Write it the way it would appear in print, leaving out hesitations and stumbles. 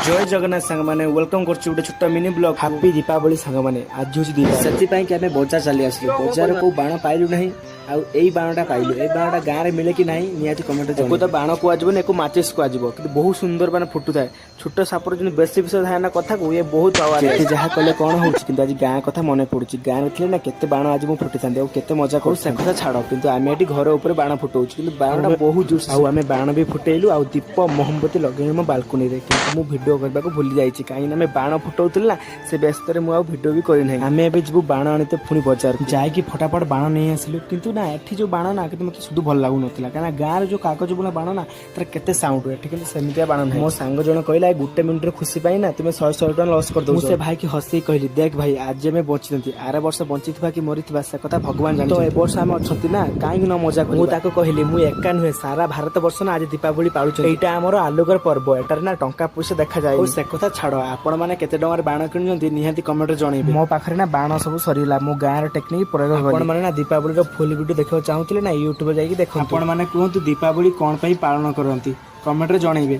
ଜୟ ଜଗନ୍ନାଥ ସାଙ୍ଗମାନେ, welcome କରୁଛି ଗୋଟେ ଛୋଟ ମିନି ବ୍ଲଗ। ହାପି ଦୀପାବଳି ସାଙ୍ଗମାନେ। ଆଜି ହେଉଛି ଦୀପାବଳି, ସେଥିପାଇଁ କି ଆମେ ବଜାର ଚାଲି ଆସିଲୁ। ବଜାର କୋଉ ବାଣ ପାଇଲୁ ନାହିଁ, ଆଉ ଏଇ ବାଣଟା ପାଇଲୁ। ଏଇ ବାଣଟା ଗାଁରେ ମିଳେ କି ନାହିଁ, ନିହାତି କମେଣ୍ଟ। ଏକୁ ତ ବାଣ କୁହାଯିବନି, ଏକୁ ମାଚିସ୍ କୁହାଯିବ। କିନ୍ତୁ ବହୁତ ସୁନ୍ଦର ବାଣ ଫୁଟୁଥାଏ। ଛୋଟ ସାପର ଯେମିତି ବେଶୀ ବିଷ ଥାଏ ନା କଥାକୁ, ଇଏ ବହୁତ ପାୱାର। ଯେତେ ଯାହା କଲେ କଣ ହଉଛି, କିନ୍ତୁ ଆଜି ଗାଁ କଥା ମନେ ପଡୁଛି। ଗାଁରେ ଥିଲେ ନା କେତେ ବାଣ ଆଜି ମୁଁ ଫୁଟିଥାନ୍ତି ଆଉ କେତେ ମଜା କରୁ। ସେ କଥା ଛାଡ, କିନ୍ତୁ ଆମେ ଏଠି ଘର ଉପରେ ବାଣ ଫୁଟଉଛୁ, କିନ୍ତୁ ବାଣଟା ବହୁତ ଜୋର। ଆଉ ଆମେ ବାଣ ବି ଫୁଟେଇଲୁ ଆଉ ଦୀପ ମହମବତୀ ଲଗେଇଲୁ ମୋ ବାଲକୁନିରେ। କିନ୍ତୁ ମୁଁ ଭିଡିଓ କରିବାକୁ ଭୁଲି ଯାଇଛି, କାହିଁକି ନା ଆମେ ବାଣ ଫୁଟଉଥିଲୁ ନା, ସେ ବ୍ୟସ୍ତରେ ମୁଁ ଆଉ ଭିଡିଓ ବି କରିନାହିଁ। ଆମେ ଏବେ ଯିବୁ ବାଣ ଆଣିତେ ପୁଣି ବଜାରକୁ। ଯାଇକି ଫଟାଫଟ ବାଣ ନେଇ ଆସିଲୁ। କିନ୍ତୁ ନା ଏଠି ଯୋଉ ବାଣ ନା, କିନ୍ତୁ ମତେ ସୁଦୁ ଭଲ ଲାଗୁନଥିଲା, କାହିଁକିନା ଗାଁରେ ଯୋଉ କାଗଜ ବୁଣା ବାଣ ନା, ତାର କେତେ ସାଉଣ୍ଡ। ଏଠି କିନ୍ତୁ ସେମିତିଆ ବାଣ ନାହିଁ। ମୋ ସାଙ୍ଗ ଜଣେ କହିଲା, "ଏ ଗୋଟେ ମିନିଟର ଖୁସି ପାଇଁ ନା ତୁମେ ଶହେ ଶହେ ଟଙ୍କା ଲସ୍ କରିଦଉଛ।" ମୁଁ ସେ ଭାଇକି ହସେଇ କହିଲି, "ଦେଖ ଭାଇ, ଆଜି ଆମେ ବଞ୍ଚିଛନ୍ତି। ଆର ବର୍ଷ ବଞ୍ଚିଥିବା କି ମରିଥିବା, ସେ କଥା ଭଗବାନ ଜାଣିଛନ୍ତି। ତ ଏ ବର୍ଷ ଆମେ ଅଛନ୍ତି ନା, କାହିଁକି ନ ମଜା କରିବୁ?" ମୁଁ ତାକୁ କହିଲି, "ମୁଁ ଏକା ନୁହେଁ, ସାରା ଭାରତ ବର୍ଷ ନା ଆଜି ଦୀପାବଳି ପାଳୁଛନ୍ତି। ଏଇଟା ଆମର ଆଲୋକର ପର୍ବ। ଏଟାରେ ନା ଟଙ୍କା ପଇସା ଦେଖାଯାଏ।" ସେ କଥା ଛାଡ, ଆପଣ ମାନେ କେତେ ଟଙ୍କାରେ ବାଣ କିଣୁଛନ୍ତି, ନିହାତି କମେଣ୍ଟରେ ଜଣେଇବେ। ମୋ ପାଖରେ ନା ବାଣ ସବୁ ସରିଗଲା, ମୁଁ ଗାଁର ଟେକ୍ନିକ ପ୍ରୟୋଗ କଲି। ଆପଣ ମାନେ ନା ଦୀପାବଳିର ଫୁଲ ଭିଡିଓ ଦେଖିବାକୁ ଚାହୁଁଥିଲେ ନା, ୟୁଟ୍ୟୁବରେ ଯାଇକି ଦେଖନ୍ତୁ। ଆପଣ ମାନେ କୁହନ୍ତୁ, ଦୀପାବଳି କଣ ପାଇଁ ପାଳନ କରନ୍ତି? କମେଣ୍ଟରେ ଜଣେଇବେ।